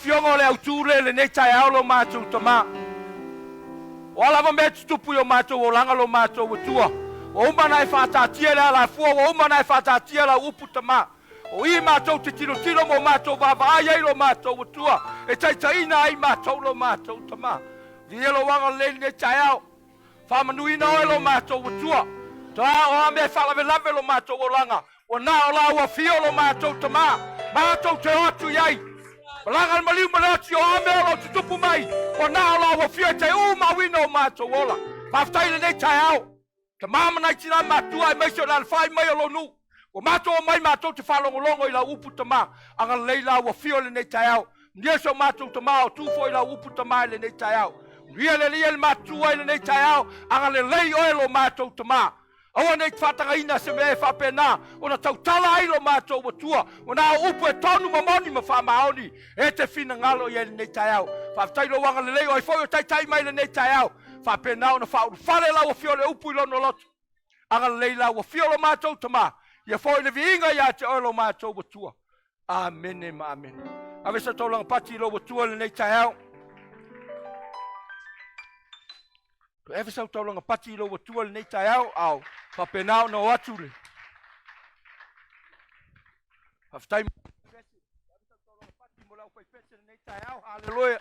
Afioga o le autu lea i lenei taeao lo matou Tama. O a lava mea e tutupu i o matou olaga lo matou Atua, ua uma ona e faataatia le alafua, ua uma ona e faataatia lau upu Tama. O i matou te tilotilo ma o matou vaavaai ai lo matou Atua, e taitaiina ai matou lo matou Tama. Viia lou agalelei i lenei taeao. Faamanuina oe lo matou Atua. Toa o a mea e faalavelave lo matou olaga, ua na o lau afio lo matou Tama, matou te o atu i ai. Malaga le maliu ma le oti o a mea o lo o tutupu mai, ua na o lau afio e te umauina o matou ola. Faafetai i lenei taeao. Tama ma nai tina matua aemaise o le alafai mai o lou nuu. Ua matou omai matou te faalogologo i lau upu Tama. Agalelei lau afio i lenei taeao. Manuia si o matou Tama o tu foi i lau upu Tama i lenei taeao. Manuia le Alii e le matutua i lenei taeao. Agalelei oe lo matou Tama. Aua ne i faatagaina se mea e faapena ona tautala ai lo matou Atua, ona o upu e tonu ma moni ma faamaoni e te finagalo i ai i lenei taeao. Faafetai i lou agalelei o ai foi o taitai mai i lenei taeao. Faapena ona faaulufale lau afio le upu i lona loto. Agalelei lau afio lo matou Tama, ia foi le viiga ia te oe lo matou Atua. Amene ma amene. Ave sa taulaga pati i lou Atua i lenei taeao. Toe ave sau taulaga pati i lou Atua i lenei taeao, ao faapena ona o atu le Faafetai mo le aufaipese lenei taeao. Haleluia.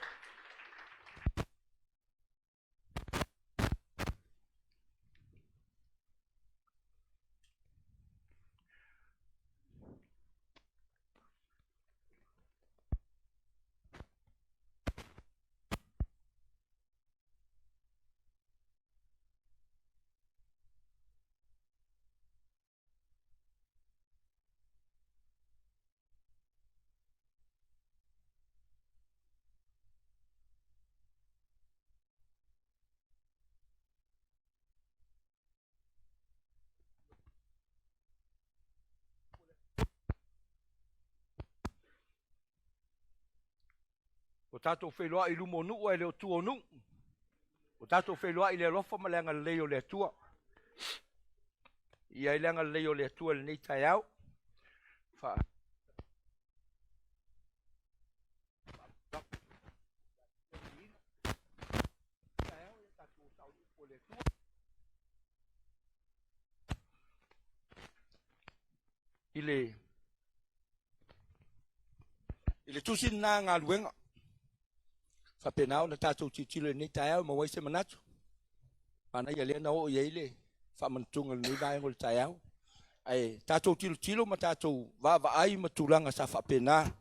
Ua tatou feiloai i luma o nuu ae le o tua o nuu. Ua tatou feiloai i le alofa ma le agalelei o le Atua. Ia i le agalelei o le Atua i lenei taeao. Fa i le I le tusi lena galuega, faapena ona tatou tilotilo i lenei taeao e maua ai se manatu. Manaia lea na oo i ai le faamanatuga i lenei vaega o le taeao. Ae tatou tilotilo ma tatou vaavaai ma tulaga sa faapena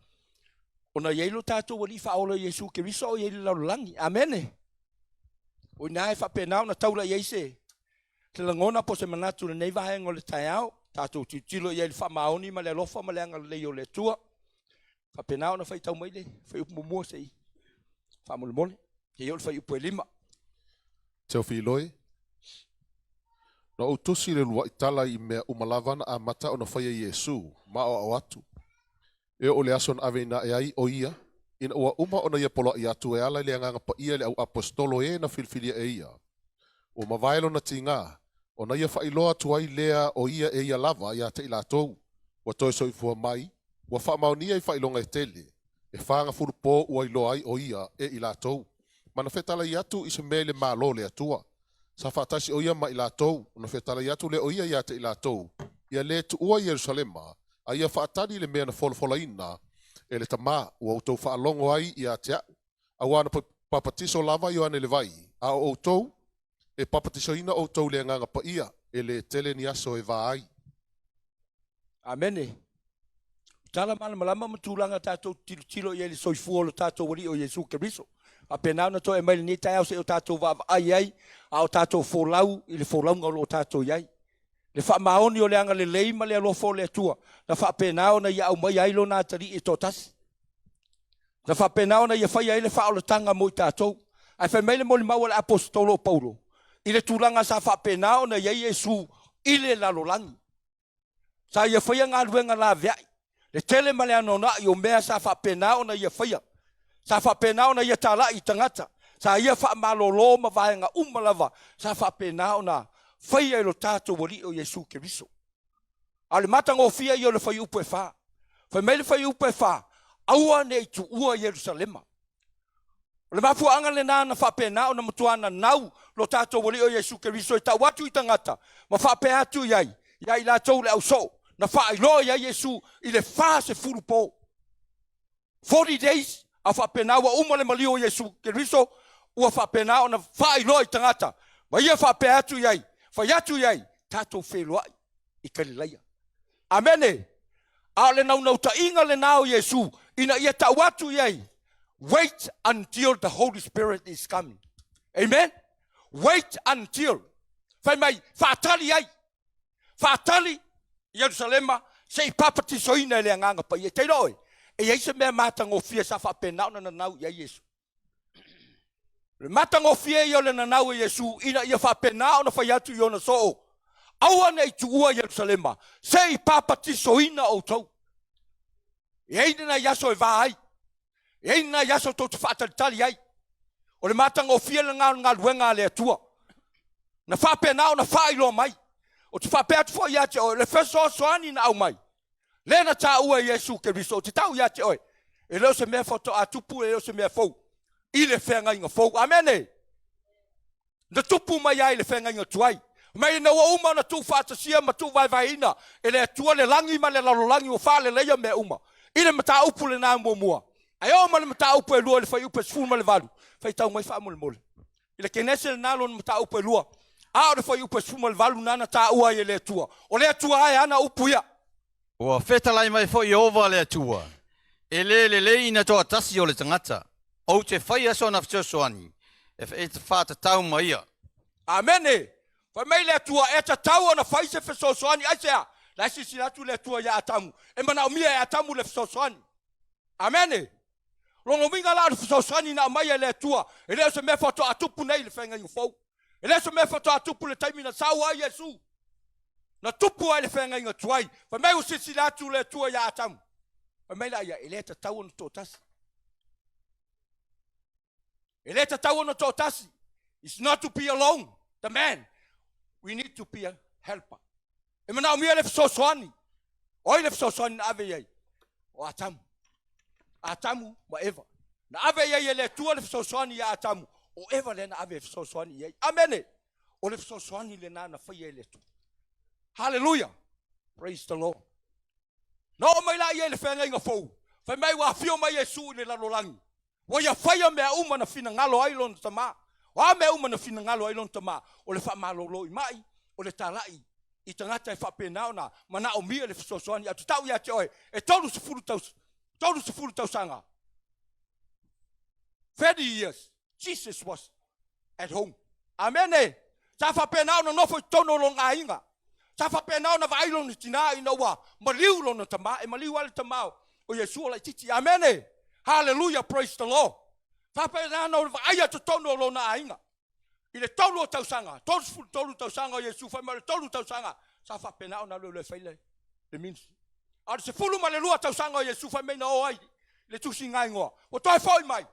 ona i ai lo tatou Alii Faaola Iesu Keriso o i ai i le lalolagi. Amene. O i ina e faapena ona taula i ai se Se lagona po o se manatu i lenei vaega o le taeao, tatou tilotilo i ai i le faamaoni ma le alofa ma le agalelei o le Atua. Faapena ona faitau mai le fuaiupu muamua se i faamolemole. Seia oo i le fuaiupu e 5. Teofiloe, Na ou tusi le uluai tala i mea uma lava na amata ona faia Iesu ma aoao atu, e oo i le aso na aveina ae ai o ia, ina ua uma ona ia poloai atu e ala i le Agaga Paia i le au aposetolo e na filifilia e ia. Ua mavae lona tiga, ona ia faailoa atu ai lea o ia e ia lava ia te i latou ua toe soifua mai, ua faamaonia i faailoga e tele, e fagafulu po ua iloa ai o ia e i latou, ma na fetalai atu i se mea i le Malo o le Atua. Sa faatasi o ia ma i latou, ona fetalai atu lea o ia ia te i latou, ia le tuua Ierusalema, a ia faatali i le mea na folafolaina e le Tama, ua outou faalogo ai ia te a'u. Auā na papatiso lava Ioane i le vai, a o outou, e papatisoina outou i le Agaga Paia, e le tele ni aso e va ai. Amene. O tala malamalama ma tulaga tatou te tilotilo i ai i le soifua o lo tatou Alii o Iesu Keriso. Faapena ona toe aumai i lenei taeao seia o tatou vaavaai ai a o tatou folau i le folauga o lo o tatou i ai. Le faamaoni o le agalelei ma le alofa o le Atua na faapena ona Ia aumaia ai Lona atalii e toatasi. Na faapena ona Ia faia ai le faaolataga mo i tatou. Ae fai mai le molimau a le Aposetolo o Paulo i le tulaga sa faapena ona i ai Iesu i le lalolagi. Sa ia faia galuega laveai, le tele ma le anoanoai o mea sa faapena ona ia faia. Sa faapena ona ia talai i tagata, sa ia faamalolo ma vaega uma lava sa faapena ona faia e lo tatou Alii o Iesu Keriso. A o le matagofie ia o le fuaiupu e fa. Fai mai le fuaiupu e fa, Aua ne i tuua Ierusalema. O le mafuaaga lena na faapena ona matua nanau lo tatou Alii o Iesu Keriso e tau atu i tagata ma faapea atu i ai ia i latou le ausoo na faailoa i ai Iesu i le 40 po. 40 days a faapena ua uma le maliu o Iesu Keriso ua faapena ona faailoa i tagata ma ia faapea atu i ai, fai atu i ai, tatou feiloai i Kalilaia. Amene! A o le naunautaiga lena o Iesu ina ia tau atu i ai, wait until the Holy Spirit is coming. Amen? Wait until. Fai mai, faatali ai. Faatali i Ierusalema se i papatisoina e le Agaga Paia. E te iloa oe, e i ai se mea matagofie sa faapena ona nanau i ai Iesu. O le matagofie ia o le nanau e Iesu ina ia faapena ona fai atu i ona soo, Aua ne i tuua Ierusalema, se i papatisoina outou. E i ai ni nai aso e va ai, e i ai ni nai aso tou te faatalitali ai. O le matagofie lena o le galuega a le Atua, na faapena ona faailoa mai. Ou te faapea atu foi ia te oe, o le fesoasoani na aumai, lea na taua e Iesu Keriso, ou te tau ia te oe, e le o se mea faatoa tupu, e le o se mea fou i le feagaiga fou. Amene! Na tupu mai ai le feagaiga tuai. Mai ina ua uma ona tuufaatasia ma tuuvaevaeina e le Atua le lagi ma le lalolagi ua faaleleia mea uma i le mataupu lena muamua. Ae oo mai le mataupu e lua i le fuaiupu e 18, faitau mai faamolemole. I le Kenese lena lona mataupu e lua, a o le fuaiupu e 18 lena na taua ai e le Atua. O le Atua e ana upu ia. Ua fetalai mai foi Ieova le Atua, E le lelei ina toatasi o le tagata, ou te faia sona fesoasoani e faatatau ma ia. Amene! Fai mai le Atua, e tatau ona fai se fesoasoani. Aisea? La e silasila atu le Atua ia Atamu. E manaomia e Atamu le fesoasoani. Amene! Lona uiga la o le fesoasoani na aumai e le Atua, e le o se mea faatoa tupu nei i le feagaiga fou. E le o se mea faatoa tupu i le taimi na sau ai Iesu. Na tupu ai le feagaiga tuai. Fai mai ua silasila atu le Atua ia Atamu. Fai mai la ia, e le tatau ona toatasi. E le tatau ona toatasi. It's not to be alone, the man. We need to be a helper. E manaomia le fesoasoani. O ai le fesoasoani na ave i ai? O Atamu. Atamu ma Eva. Na ave i ai e le Atua le fesoasoani ia Atamu. O Eva lea na ave e fesoasoani i ai. Amene. O le fesoasoani lena na faia e le Atua. Hallelujah. Praise the Lord. Na oo mai la ia i le feagaiga fou, fai mai ua afio mai Iesu i le lalolagi. Ua ia faia mea uma na finagalo ai lona Tama. O a mea uma na finagalo ai lona Tama? O le faamalolo i mai, o le talai i tagata e faapena ona manaomia le fesoasoani. Ae ou te tau ia te oe, e 30 taus, 30 tausaga, 30 years, Jesus was at home. Amene! Sa faapena ona nofo i totonu o lona aiga. Sa faapena ona vaai lona tina ina ua maliu lona tama. E maliu lava le tama o Iesu o laitiiti. Amene! Haleluia! Praise the Lord! Faapena ona vaaia totonu o lona aiga. I le tolu o tausaga, 33 tausaga o Iesu, fai mai o le tolu tausaga, sa faapena ona alu alu e fai le, le ministry. A o le 12 tausaga o Iesu, fai mai na o ai le tusiga igoa. Ua toe foi mai,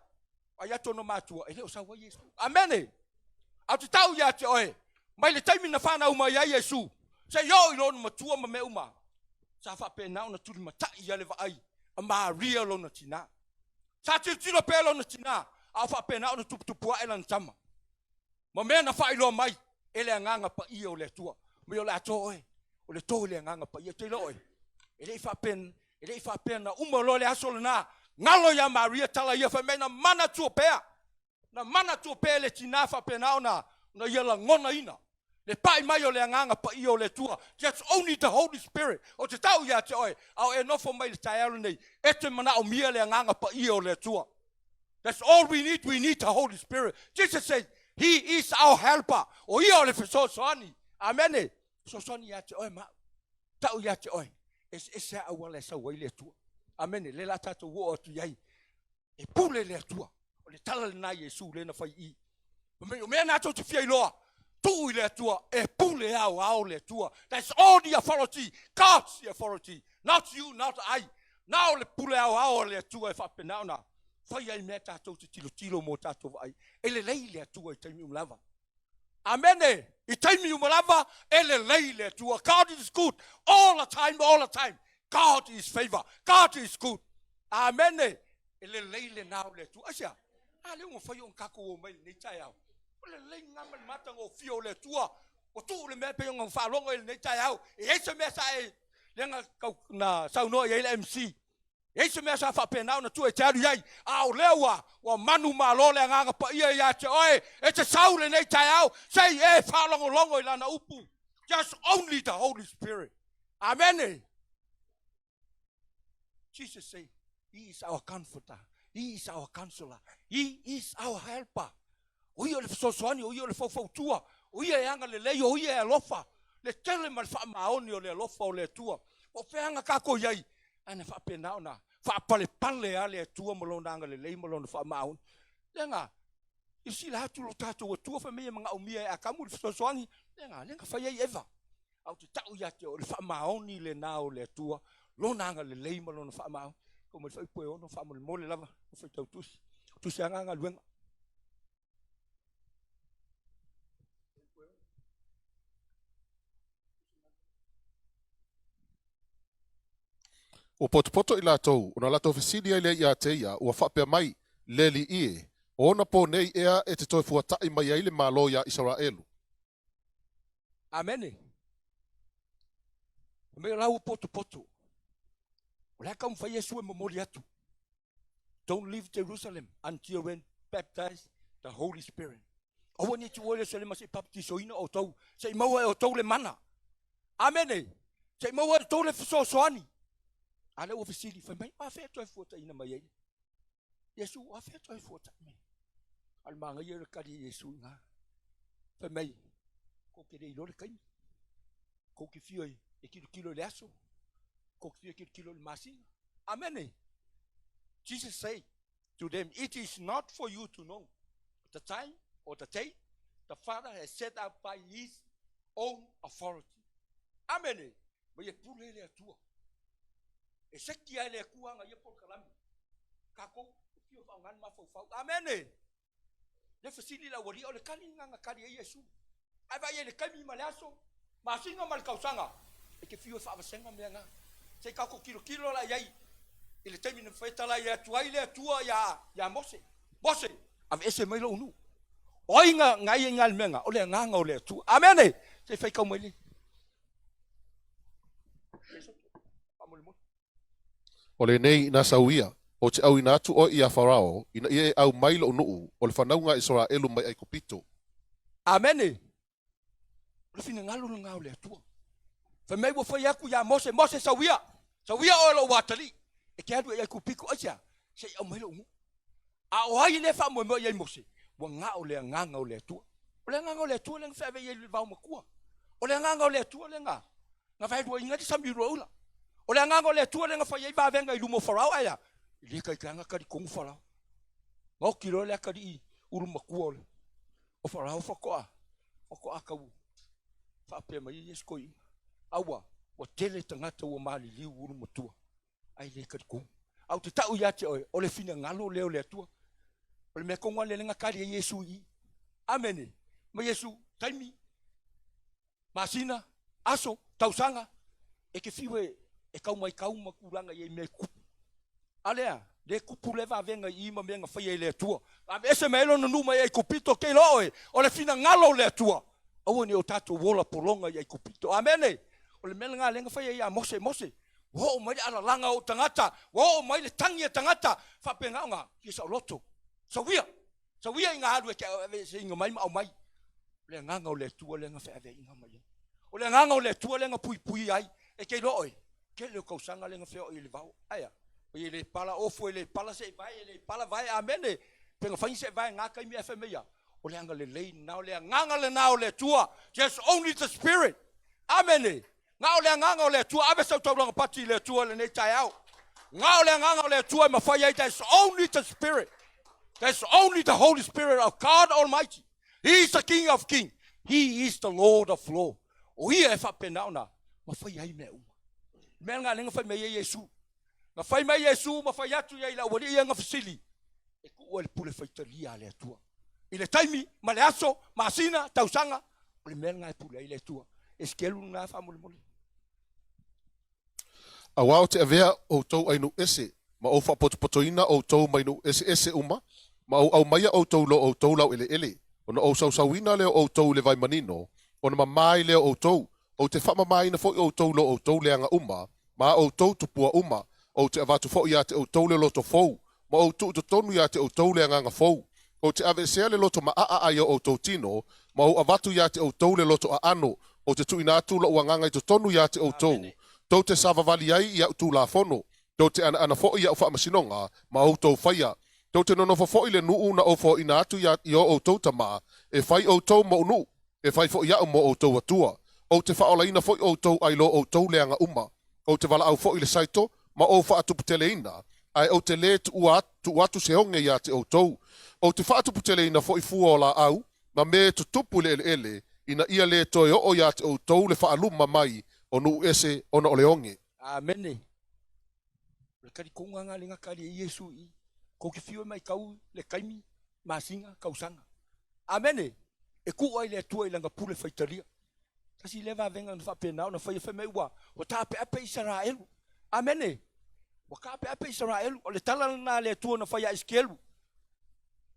Vaai atu ona matua, e le o sau ai Iesu. Amene! Ae ou te tau ia te oe, mai le taimi na fanau mai ai Iesu, seia oo i lona matua ma mea uma, sa faapena ona tulimatai ia le vaai a Maria lona tina. Sa tilotilo pea lona tina, a o faapena ona tuputupu ae lana tama. Ma mea na faailoa mai e le Agaga Paia o le Atua. Mai o le a to oe, o le to i le Agaga Paia. Te iloa oe, e le i faapea, e le i faapea na uma loa le aso lena, galo ia Maria tala ia fai mai na manatua pea, na manatua pea e le tina faapena ona, ona ia lagonaina le pai mai o le Agaga Paia o le Atua. Just only the Holy Spirit. Ou te tau ia te oe, a o e nofo mai i le taeao lenei, e te manaomia le Agaga Paia o le Atua. That's all we need, we need the Holy Spirit. Jesus said, He is our helper. O ia o le fesoasoani. Amene. Fesoasoani ia te oe ma au. Tau ia te oe. Eseese lava auala e sau ai le Atua. Amene. Lea la tatou oo atu i ai. E pule le Atua. O le tala lena a Iesu lea na fai i i. O mea na tou te fia iloa, tuu i le Atua, e pule aoao le Atua. That's all the authority, God's the authority, not you, not I. Na o le pule aoao a le Atua e faapena ona fai ai mea tatou te tilotilo mo tatou vaai. E lelei le Atua i taimi uma lava. Amene! I taimi uma lava, e lelei le Atua. God is good all the time, all the time. God is favor. God is good. Amene! E lelei lena o le Atua. Aisea? A lea ua mafai ona tatou omai i lenei taeao. O le lelei lena ma le matagofie o le Atua. Ua tuu le mea pei ona faalogo i lenei taeao. E i ai se mea sa e lea na, tau, na saunoa i ai le MC. E i ai se mea sa faapena ona tuu e te alu i ai, a o lea ua, ua manumalo le Agaga Paia ia te oe, e te sau lenei taeao, se i e faalogologo i Lana upu. Just only the Holy Spirit. Amene. Jesus say, He is our comforter. He is our counselor. He is our helper. O ia o le fesoasoani, o ia o le faufautua, o ia e agalelei, o ia e alofa. Le tele ma le faamaoni o le alofa o le Atua. Po o fea aga tatou i ai, ae na faapena ona faapalepale lava le Atua ma lona agalelei ma lona faamaoni. Lea silasila atu lo tatou Atua fai mai e manaomia e Atamu le fesoasoani, lea na fai ai Eva. Ae ou te tau ia te oe, o le faamaoni lena o le Atua, Lona agalelei ma Lona faamaoni. Tau mai le faaipu e ono faamolemole lava, o faitau tusi. Tusi aga galuega. Ua potopoto i latou, ona latou fesili ai lea ia te ia, ua faapea mai, Le Alii e, o ona po nei ea e te toe fuataʻi mai ai le Malo iā Isaraelu? Amene. Fai mai o la ua potopoto. O le a taumafai Iesu e momoli atu. Don't leave Jerusalem until when baptized the Holy Spirit. Aua ne i tuua Ierusalema se i baptisoina outou, se i maua e outou le mana. Amene. Se i maua e outou le fesoasoani. A lea ua fesili, fai mai, o afea toe fuataina mai ai? Iesu, o afea toe fuatai mai? A o le manaia o le tali a Iesu i ina. Fai mai, kou te le iloa le taimi. Kou te fio e tilotilo i le aso. Kou te fio e tilotilo i le masina. Amene. Jesus say to them, it is not for you to know the time or the date the Father has set up by his own authority. Amene. Mai e pule le Atua. E seki ai le Atua aga ia polokalame. Tatou e fia faaaoga le mafaufau. Amene! Le fesili le aualia, o le tali lena na tali ai Iesu. Ae vaai ai le taimi ma le aso, masina ma le tausaga, e te fiu e faavasega mea na. Se i tatou tilotilo la i ai i le taimi na fetalai atu ai le Atua ia, ia Mose. Mose, aveese mai lou nuu. O ai na, na ia i le mea na? O le agaga o le Atua. Amene! Se i faitau mai le. O lenei na sau ia, ou te ʻauina atu ʻoe iā Farao, ina ia e ʻau mai loʻu nuʻu, o le fanauga a Isaraelu mai ʻAikupito. Amene. O le finagalo lena o le Atua. Fai mai ua fai atu iā Mose, Mose sau ia, sau ia oe lou atalii, e te alu e i Aikupito, aisea? Se i aumai lou nuu. A o ai lea e faamoemoe i ai Mose? Ua gao le agaga o le Atua. O le agaga o le Atua lea na feaveai ai le vaomatua. O le agaga o le Atua lea na na vaeluaina ai le sami ulaula. O le agaga o le Atua lea na fai ai vavega i luma o Farao, ae a? E le taitaga talitonu Farao. Na oti loa le atalii ulumatua o le o Farao faatoa faatoa tau faapea mai ai isi toeaiina, a ua ua tele tagata ua maliliu ulumatua. ae le talitonu. Ae ou te tau ia te oe, o le finagalo lea o le Atua. O le mea tonu lava lea na tali ai Iesu i i. Amene. Ma Iesu, taimi, masina, aso, tausaga, e te fiu e, e tau maitau ma tulaga i ai mea e tupu. A lea, le tupu le vavega i i ma mea na faia e le Atua. Aveese mai ai lona nuu mai Aikupito, ke iloa oe, o le finagalo o le Atua. Aua ne i o tatou ola pologa i Aikupito. Amene. O le mea lena lea na fai ai ia Mose, Mose, Ua oo mai le alalaga o ou tagata, ua oo mai le tagi a tagata, faapena ona fia saoloto. Sauia, sauia ina alu e te aveeseina mai ma aumai. O le agaga o le Atua lea na feaveaiga mai ai. O le agaga o le Atua lea na puipuia ai. E te iloa oe, tele o tausaga lea na feoai i le vao. Ae a? Oi e le pala ofu, e le pala seevae, e le pala vae, amene. Pe na fai ni seevae i na taimi ae fai mai a? O le agalelei lena, o le agaga lena o le Atua. Just only the Spirit. Amene. Na o le Agaga o le Atua, ave sau taulaga pati i le Atua i lenei taeao. Na o le Agaga o le Atua e mafai ai, there's only the Spirit. There's only the Holy Spirit of God Almighty. He is the King of Kings. He is the Lord of Lords. O ia e faapena ona mafai ai mea uma. Mea lena lea na fai mai ai Iesu. Na fai mai Iesu ma fai atu ia i le aualii ia na fesili, e tuu ai le pule faitalia a le Atua. I le taimi ma le aso, masina, tausaga, o le mea lena e pule ai le Atua. E sikelu lena faamolemole. Aua ou te avea outou ai nuu ese Ma ou faapotopotoina outou mai nuu eseese uma, ma ou aumaia outou i lo outou laueleele, ona ou sausauina lea o outou i le vai manino, ona mama ai lea o outou. Ou te faamamaina foi outou i lo outou leaga uma, ma a outou tupua uma. Ou te avatu foi ia te outou le loto fou, ma ou tuu i totonu ia te outou le agaga fou. Ou te aveesea le loto maaa ai o outou tino, ma ou avatu ia te outou le loto aano. Ou te tuuina atu lou agaga i totonu ia te outou, tou te savavali ai i au tulafono, tou te anaana foi i au faamasinoga, ma outou faia. Tou te nonofo foi i le nuu na ou foaina atu ia i o outou tama, e fai outou mou nuu, e fai foi au mo outou Atua. Ou te faaolaina foi outou ai lo outou leaga uma. Ou te valaau foi i le saito, ma ou faatuputeleina, ae ou te lē tuua tuu atu se oge ia te outou. Ou te faatuputeleina foi fua o laau, ma me e tutupu i le eleele, ina ia lē toe oo ia te outou le faaluma mai o nuu ese ona o le oge. Amene. O le talitonuga lena lea na tali ai Iesu i i, Tou te fiu e matau le taimi, masina, tausaga. Amene! E tuu ai le Atua i Lana pule faitalia. Tasi lea vavega na faapena ona faia, fai mai ua, ua taapeape Isaraelu. Amene! Ua taapeape Isaraelu. O le tala lena a le Atua na fai ia Esekielu.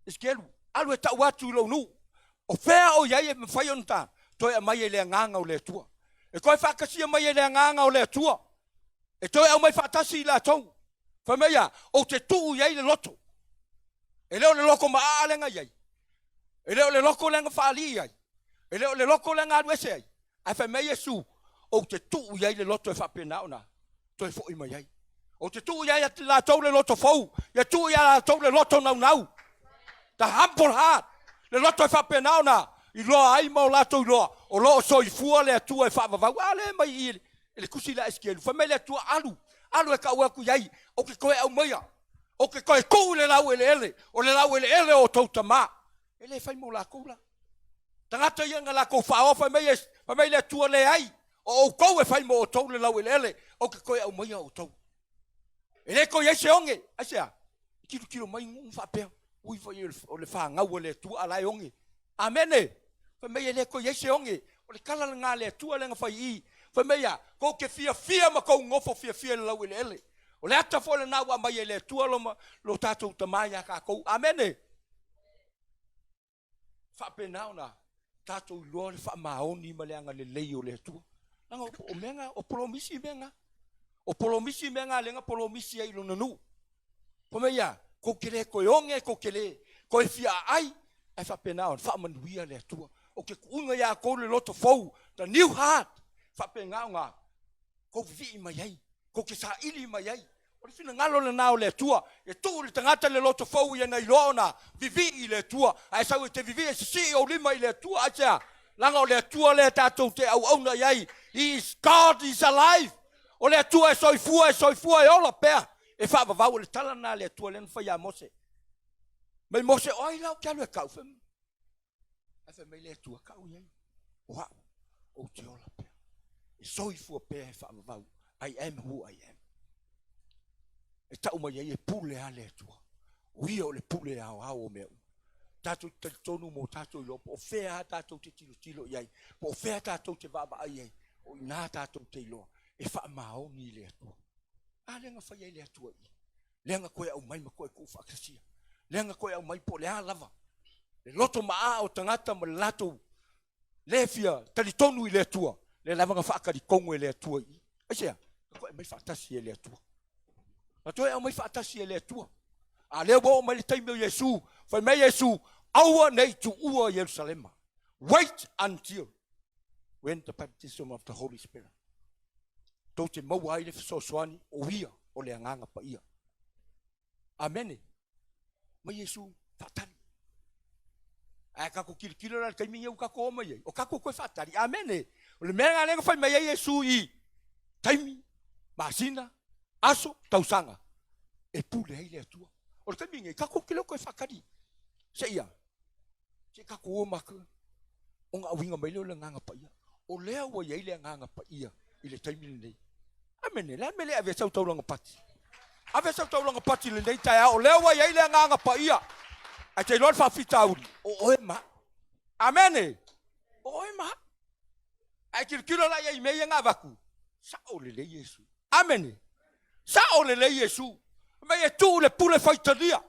Esekielu, alu e tau atu i lou nuu, o fea o i ai e mafai ona ta toe aumai ai le agaga o le Atua. E toe faatasia mai ai le agaga o le Atua. E toe aumai faatasi i latou. Fai mai ia, ou te tuu i ai le loto. E le o le loto maaa lea na i ai. E le o le loto lea na faalii ai. E le o le loto lea na alu ese ai. Ae fai mai Iesu, ou te tuu i ai le loto e faapena ona toe foi mai ai. Ou te tuu i ai latou le loto fou, ia tuu ia latou le loto naunau. The humble heart, le loto e faapena ona iloa ai ma o latou iloa, o lo o soifua le Atua e faavavau. A lea e mai i i le tusi lea a Esekielu, fai mai le Atua, alu, alu e tau atu i ai, ou te toe aumaia, ou te toe tuu i le laueleele, o le laueleele o outou tama. E le fai mo latou la. Tagata ia na latou faaoa, fai mai, fai mai le Atua, leai, o outou e fai mo outou le laueleele, ou te toe aumaia outou. E le toe i ai se oge, aisea? E tilotilo mai nuu ma faapea, ui foi o le fanau a le Atua a la e oge. Amene! Fai mai e le toe i ai se oge. O le tala lena a le Atua lea na fai i i. Fai mai a, tou te fiafia ma tou nofo fiafia i le laueleele. O le ata foi lena ua aumai e le Atua lo, lo tatou Tama ia tatou. Amene! Faapena ona tatou iloa le faamaoni ma le agalelei o le Atua. Leaga o mea na, o polomisi mea na. O polomisi mea na lea na polomisi ai i lona nuu. Fai mai ia, tou te le toe oge, tou te le toe fia aai, ae faapena ona faamanuia le Atua. Ou te tuuina ia outou le loto fou, the new heart, faapena ona tou vivii mai ai, tou te saili mai ai. O le finagalo lena o le Atua, e tuu i le tagata le loto fou ia na iloa ona vivii i le Atua. Ae sau e te vivii e sisii ou lima i le Atua, aisea? Leaga o le Atua lea tatou te auauna i ai. He is God, he is alive. O le Atua e soifua, e soifua, e ola pea, e faavavau. O le tala lena a le Atua lea na fai ia Mose. Mai Mose, o ai la ou te alu e tau? Fai Ae fai mai le Atua, Tau i ai, o au, ou te ola pea, e soifua pea e faavavau, I am who I am. E tau mai ai e pule a le Atua. O ia o le pule aoao o mea uma. Tatou te talitonu mo tatou iloa po o fea tatou te tilotilo i ai, po o fea tatou te vaavaai i ai, o i ina tatou te iloa e faamaoni le Atua. A lea na fai ai le Atua i i. Lea na toe aumai ma toe tuufaatasia. Lea na toe aumai po o le a lava le loto maa o tagata ma le latou le fia talitonu i le Atua, lea lava na faatalitonu e le Atua i i. Aisea? Na toe aumai faatasi e le Atua. Na toe aumai faatasi e le Atua. A lea ua oo mai le taimi o Iesu, fai mai Iesu, aua ne i tuua Ierusalema. Wait until when the baptism of the Holy Spirit. Tou te maua ai le fesoasoani o ia o le Agaga Paia. Amene. Mai Iesu faatali. Ae tatou tilotilo la i le taimi lenei ua tatou oo mai ai, o tatou toe faatali. Amene. O le mea lena lea na fai mai ai Iesu i taimi, masina, aso, tausaga e pule ai le Atua. O le taimi lenei, tatou te le o toe faatali seia Se i tatou o ma ona auiga mai lea o le Agaga Paia. O lea ua i ai le Agaga Paia i le taimi lenei. Amene. Le a le mea le ave ai sau taulaga pati? Ave sau taulaga pati i lenei taeao, o lea ua i ai le Agaga Paia. Ae te iloa le faafitauli, o oe ma au. Amene. O oe ma au. Ae tilotilo la i ai i mea ia na avatu, sao lelei Iesu. Amene. Sao lelei Iesu. Fai mai e tuu le pule faitalia.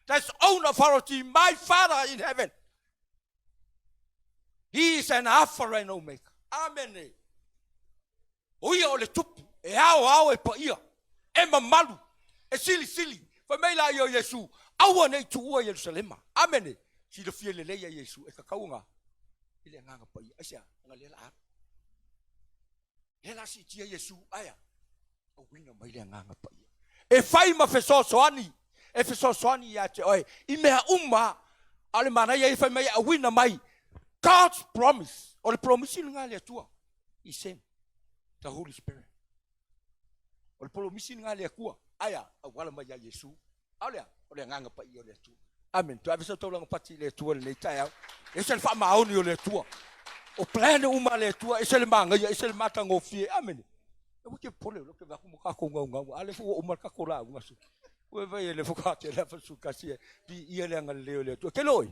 That's own authority, my father in heaven. He is an Alpha and Omega. Amene. O ia o le tupu, e aoao e paia, e mamalu, e silisili. Fai mai laia o Iesu, aua ne i tuua Ierusalema. Amene. Silafia lelei e Iesu, e tatau ona i le Agaga Paia. Aisea? Leaga lea la alu. Lea la siitia Iesu, aea, auina mai le Agaga Paia. E fai ma fesoasoani, e fesoasoani ia te oe i mea uma. A o le manaia ia fai mai e auina mai God's promise. O le promisi lena a le Atua. He sent the Holy Spirit. O le polomisi lena a le Atua. Aia, auala mai ia Iesu. A o le a? O le Agaga Paia o le Atua. Amen. Toe ave sau taulaga pati i le Atua i lenei taeao. Ese le faamaoni o le Atua. O plan uma a le Atua, ese le manaia, ese le matagofie. Amene. Aua te popole, o lea ou te vaai atu ma tatou naunau, a lea foi ua uma le tatou lauga. Ua fai e le foka te le 41 e viia le agalelei o le Atua. Ke loi,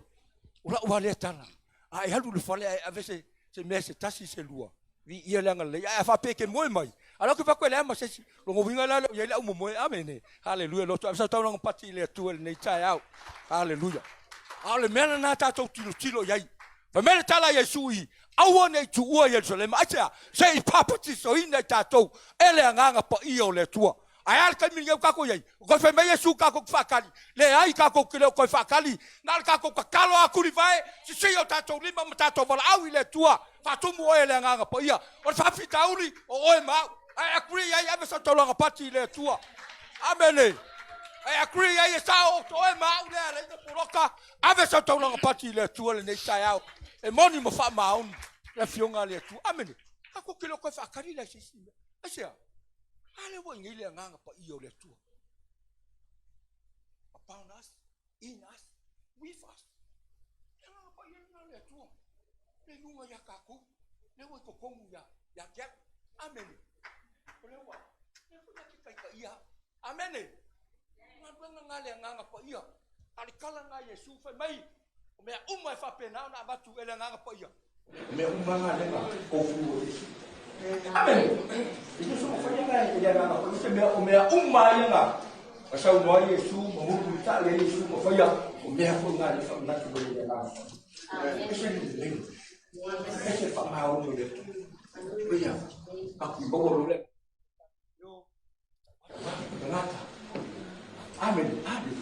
o lau lava lea tala, a e alu i le fale ae ave se, se mea se tasi se lua, viia le agalelei. Ae a faapea e te moe mai, a o lea ou te fai atu e leai ma se isi. Lona uiga la e le o i ai le aumomoe. Amene. Haleluia. Loto ave sau taulaga pati i le Atua i lenei taeao. Haleluia. A o le mea lena tatou tilotilo i ai. Fai mai le tala a Iesu i, Aua ne i tuua Ierusalema. Aisea? Se i papatisoina i tatou e le Agaga Paia o le Atua. Ae a le taimi lenei ua tatou i ai? Ua toe fai mai Iesu tatou te faatali. Leai, tatou te le o toe faatali. Na o le tatou tatalo lava tulivae, sisii o tatou lima ma tatou valaau i le Atua, Faatumu oe e le Agaga Paia. O le faafitauli, o oe ma au. Ae agree i ai, ave sau taulaga pati i le Atua. Amene. Ae agree i ai, e sao, o oe ma au lea e alai na poloka. Ave sau taulaga pati i le Atua lenei taeao. E moni ma faamaoni le Afioga a le Atua. Amene. Tatou te le o toe faatali la i se isi mea. Aisea? A lea ua i nei le Agaga Paia o le Atua. Upon us, in us, with us. Le Agaga Paia lena o le Atua. Le luga ia tatou. Lea ua i totonu ia, ia te au. Amene. O lea ua, lea foi na te taitaia au. Amene. O galuega na le Agaga Paia. A o le tala lena a Iesu fai mai, o mea uma e faapena ona avatu e le Agaga Paia. O mea uma na lea na tofu o Iesu. Amene. E le soona faia na e le Agaga Paia se mea, o mea uma ia na na saunoa ai Iesu ma mulimulitai ai Iesu ma faia, o mea foi na le faamanatu mai e le Agaga Paia. Ese le lelei. Ese le faamaoni o le Atua. Ia, aku i maua lo le. Tagata. Amen. Amen.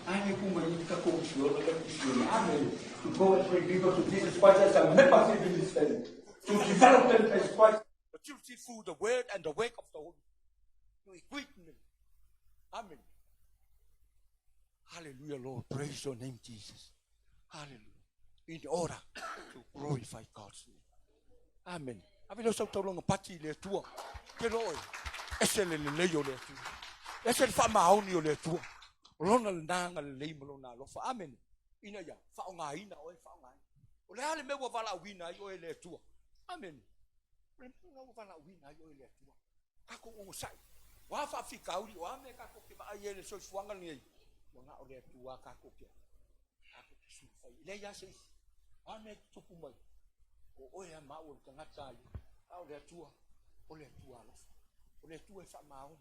Amen. Kuma i ka kousiona ka kusiona. Amen. To go and bring people to Jesus Christ as a membership in his family. To develop them as Christ. Maturity through the word and the work of the Holy. To equip them. Amen. Hallelujah, Lord. Praise your name, Jesus. Hallelujah. In order to glorify God's name. Amen. Ave leo sau taulaga pati i le Atua. Ke loa oe, ese le lelei o le Atua. Ese le faamaoni o le Atua. O lona lena agalelei ma lona alofa. Amene. Ina ia faaaogaina oe, faaaogaina. O le a le mea ua valaauina ai oe e le Atua? Amene. O le mea ua valaauina ai oe e le Atua. Tatou onosai. O a faafitauli, o a mea tatou te vaai ai i le soifuaga lenei, ua na o le Atua tatou te tatou te sulufai. E leai lava se isi. O a mea e tutupu mai, o oe lava ma au o le tagata a ia. A o le Atua, o le Atua alofa. O le Atua e faamaoni.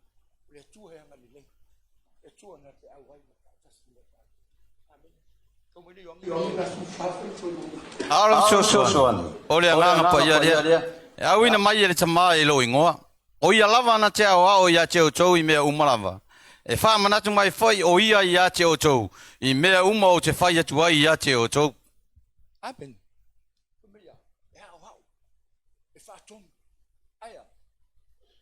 O le Atua e agalelei. O le Atua na te auai ma faatasi ma tatou. Amene. A o le fesoasoani, o le Agaga Paia lea, e auina mai e le Tama i lou igoa. O ia lava na te aoao ia te outou i mea uma lava, e faamanatu mai foi o ia ia te outou i mea uma ou te fai atu ai ia te outou. Amen. E aoao, e faatonu. Aia,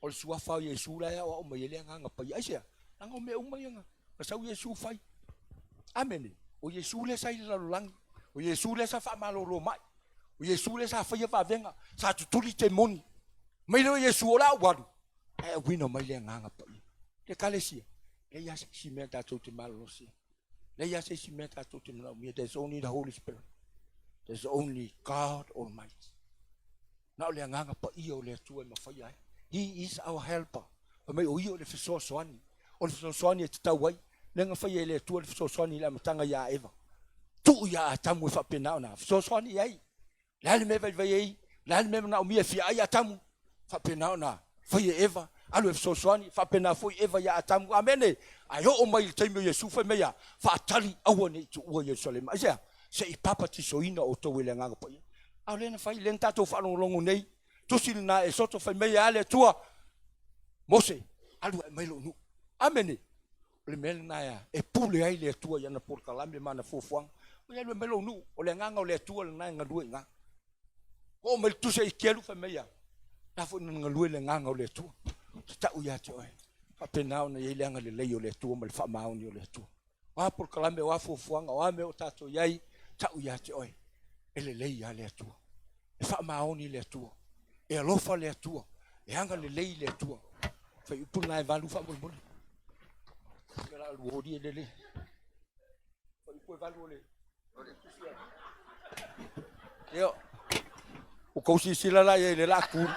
o le suafa o Iesu la e aoao mai ai le Agaga Paia. Aisea? Leaga o mea uma ia na sau Iesu fai. Amene. O Iesu lea sa i le lalolagi. O Iesu lea sa faamalolo mai. O Iesu lea sa faia vavega, sa tutuli temoni. Mai lea o Iesu o le a ou alu, ae auina mai le Agaga Paia. Le Ekalesia, leai lava se isi mea tatou te malolosi ai. Leai lava se isi mea tatou te manaomia. There's only the Holy Spirit. There's only God Almighty. Na o le Agaga Paia o le Atua e mafaia ai. He is our helper. Fai mai o ia o le fesoasoani. O le fesoasoani e tatau ai. Lea na faia e le Atua le fesoasoani i le amataga ia Eva. Tuu ia Atamu e faapena ona fesoasoani i ai. Le a le mea e vaivai ai, le a le mea e manaomia e fia ai Atamu, faapena ona fai e Eva. Alu e fesoasoani, faapena foi Eva ia Atamu. Amene. Ae oo mai i le taimi o Iesu fai mai a, faatali aua ne i tuua Ierusalema. Aisea? Se i papatisoina outou e le Agaga Paia. A o lea na fai, lea na tatou faalogologo nei, tusi lena Esoto fai mai e a le Atua, Mose, alu ae mai lou nuu. Amene. O le mea lena e pule ai le Atua i ana polokalame ma ana fuafuaga. Oi alu e mai lou nuu, o le agaga o le Atua lena e galue i ina. Oo mai le tusi a Ikelu fai mai a, la foi na galue le agaga o le Atua. Ou te tau ia te oe, faapena ona i ai le agalelei o le Atua ma le faamaoni o le Atua. O a polokalame, o a fuafuaga, o a mea o tatou i ai, tau ia te oe, e lelei lava le Atua. E faamaoni le Atua. E alofa le Atua. E agalelei le Atua. Fai upu na e valu faamolemole. La luoli e lelei. Fai upu e valu o le Ia, ua tou silasila la i ai i le laa tu.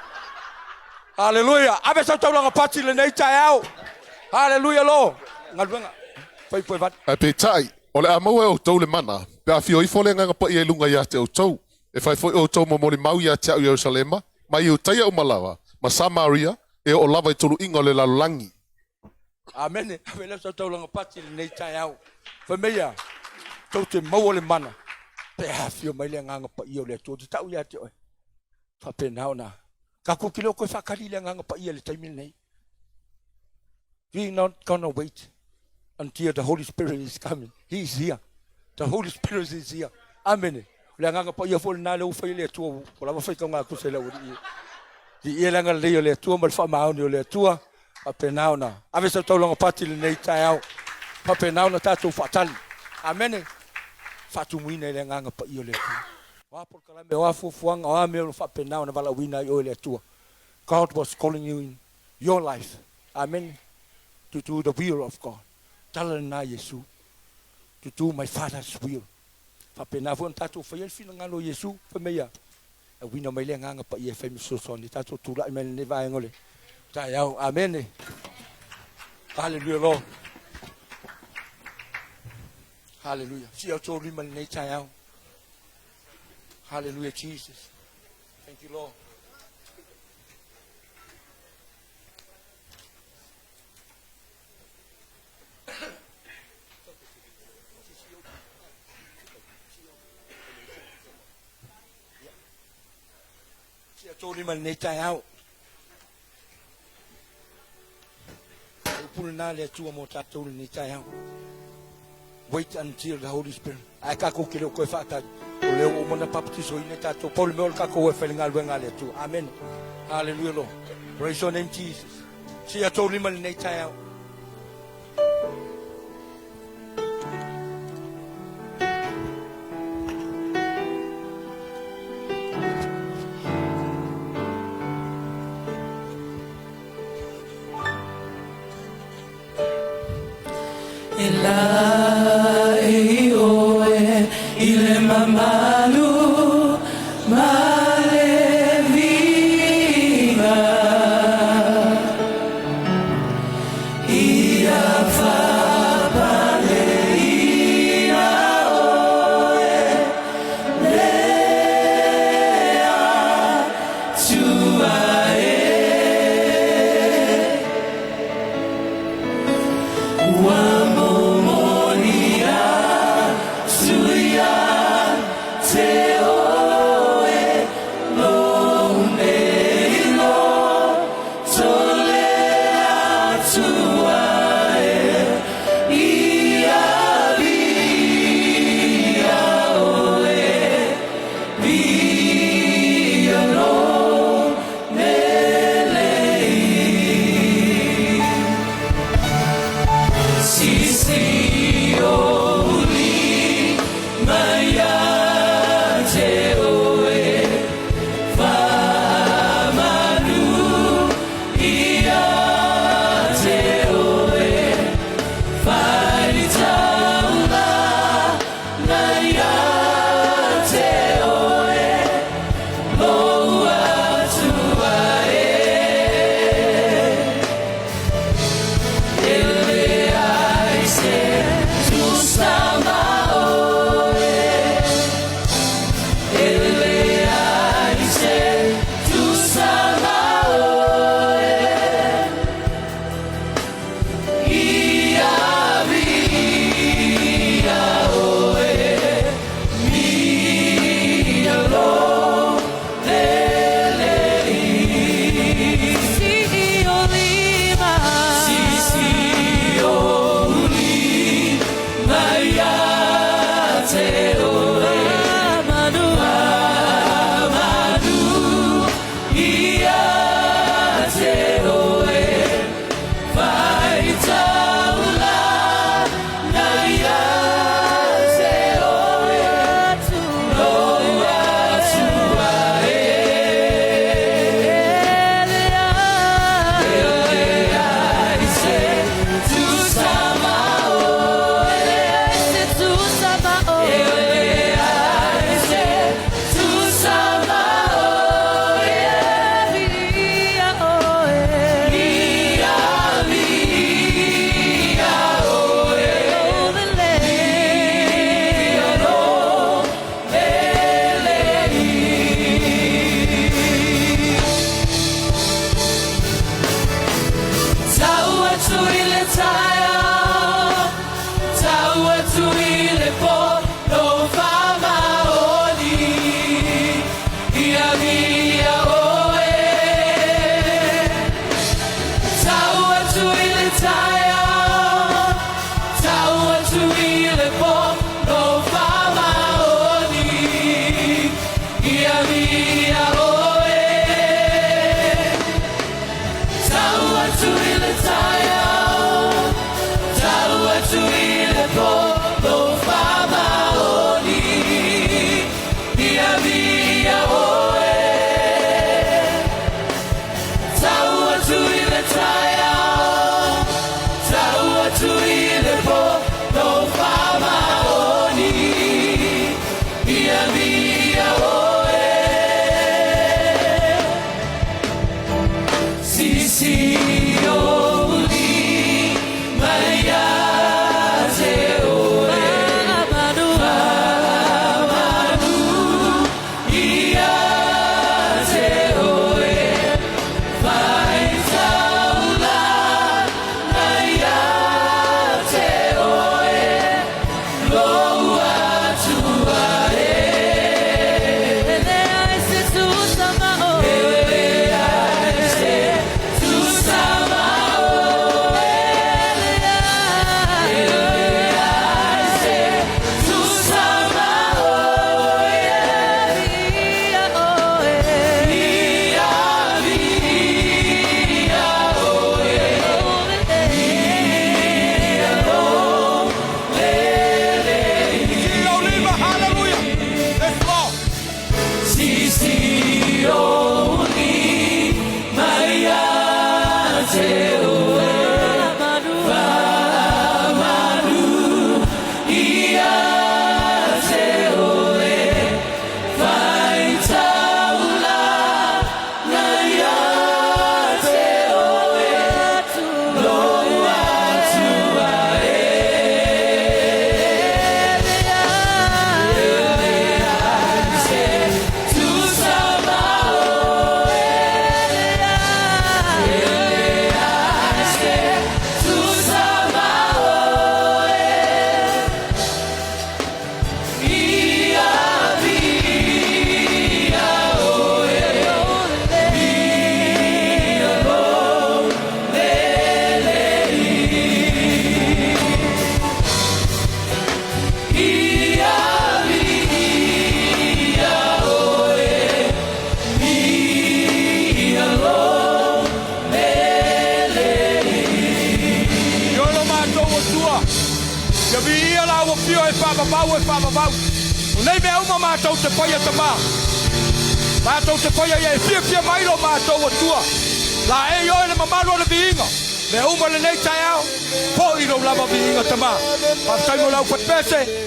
Haleluia! Ave sau taulaga pati i lenei taeao. Haleluia lo. Galuega. Fai upu e valu. Ae peitai, o le a maua e outou le mana, pe a afio ifo le Agaga Paia i luga ia te outou, e fai foi outou ma molimau ia te au i Ierusalema, ma Iutaia uma lava, ma Samaria, e oo lava i toluiga o le lalolagi. Amene. Ave lea sau taulaga pati i lenei taeao. Fai mai ia, tou te maua le mana pe a afio mai le Agaga Paia o le Atua. Ou te tau ia te oe, faapena ona tatou te le o toe faatali i le Agaga Paia i le taimi lenei. We not gonna wait until the Holy Spirit is coming. He is here. The Holy Spirit is here. Amene. O le Agaga Paia foi lena lea ua fai e le Atua, ua lava faitauga tusa i le aualii. Viia le agalelei o le Atua ma le faamaoni o le Atua, faapena ona ave sau taulaga pati i lenei taeao, faapena ona tatou faatali. Amene. Faatumuina i le Agaga Paia o le Atua. O a polokalame, o a fuafuaga, o a mea o lo o faapena ona valaauina ai oe e le Atua. God was calling you in your life. Amene. To do the will of God. Tala lena a Iesu. To do my Father's will. Faapena foi ona tatou faia le finagalo o Iesu, fai mai ia, e uina mai le Agaga Paia e fai ma fesoasoani, tatou tulai mai lenei vaega o le taeao. Amene. Hallelujah, Lord. Hallelujah. Sia outou lima lenei taeao. Hallelujah, Jesus. Thank you, Lord. Sia outou lima lenei taeao. O upu lena le Atua mo tatou lenei taeao. Wait until the Holy Spirit. Ae tatou te le o toe faatali. O lea ua uma ona baptisoina tatou. Pau le mea o le tatou e fai le galuega a le Atua. Amen. Hallelujah, Lord. Praise your name, Jesus. Sia outou lima lenei taeao. E laei oe i le mamalu ma le viiga. Ia faapaleina oe le Atua e. Ua momoli.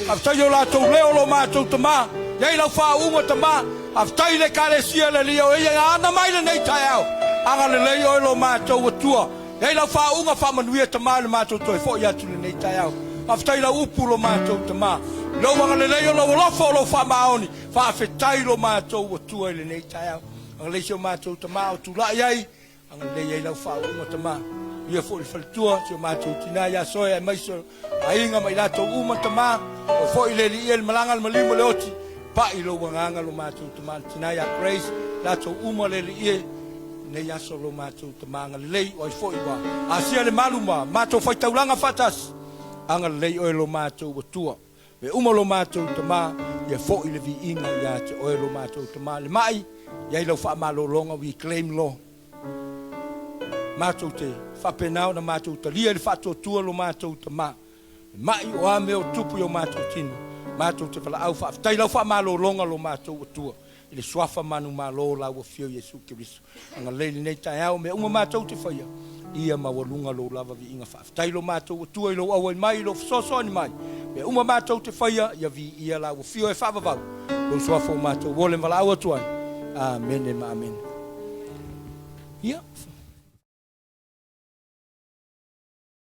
Faafetai o latou leo lo matou Tama. Iai lau faauuga Tama. Faafetai i le Ekalesia le Alii o e ia ana mai lenei taeao. Agalelei oe lo matou Atua. Iai lau faauuga faamanuia Tama i le matou toe foi atu lenei taeao. Faafetai i lau upu lo matou Tama. I lou agalelei o lou alofa o lou faamaoni. Faafetai lo matou Atua i lenei taeao. Agalelei si o matou Tama o tulai ai. Agalelei ai lau faauuga Tama. Ia foi le faletua, si o matou tina ia Soe aemaise o aiga ma i latou uma Tama. O foi le alii e le malaga le maliu ma le oti. Pai lou agaga lo matou Tama le tina ia Grace, latou uma le alii e nei aso lo matou Tama agalelei o ai foi ua asia le malu ma matou faitaulaga faatasi. Agalelei oe lo matou Atua. Mea uma lo matou Tama, ia fo'i le viiga ia te Oe lo matou Tama. Le ma'i, i ai lau faamalologa, we claim Lord. Matou te faapena ona matou talia i le faatuatua lo matou Tama. Le ma'i o a mea o tupu i o matou tino, matou te valaau faafetai lau faamalologa lo matou Atua i le Suafa manumalo o lau Afio Iesu Keriso. Agalelei i lenei taeao, mea uma matou te faia, ia maualuga lou lava viiga. Faafetai lo matou Atua i lou auai mai, i lou fesoasoani mai, mea uma matou te faia, ia viia lau Afio e faavavau lou Suafa ua matou ole ma valaau atu ai. Amene ma amene. Ia.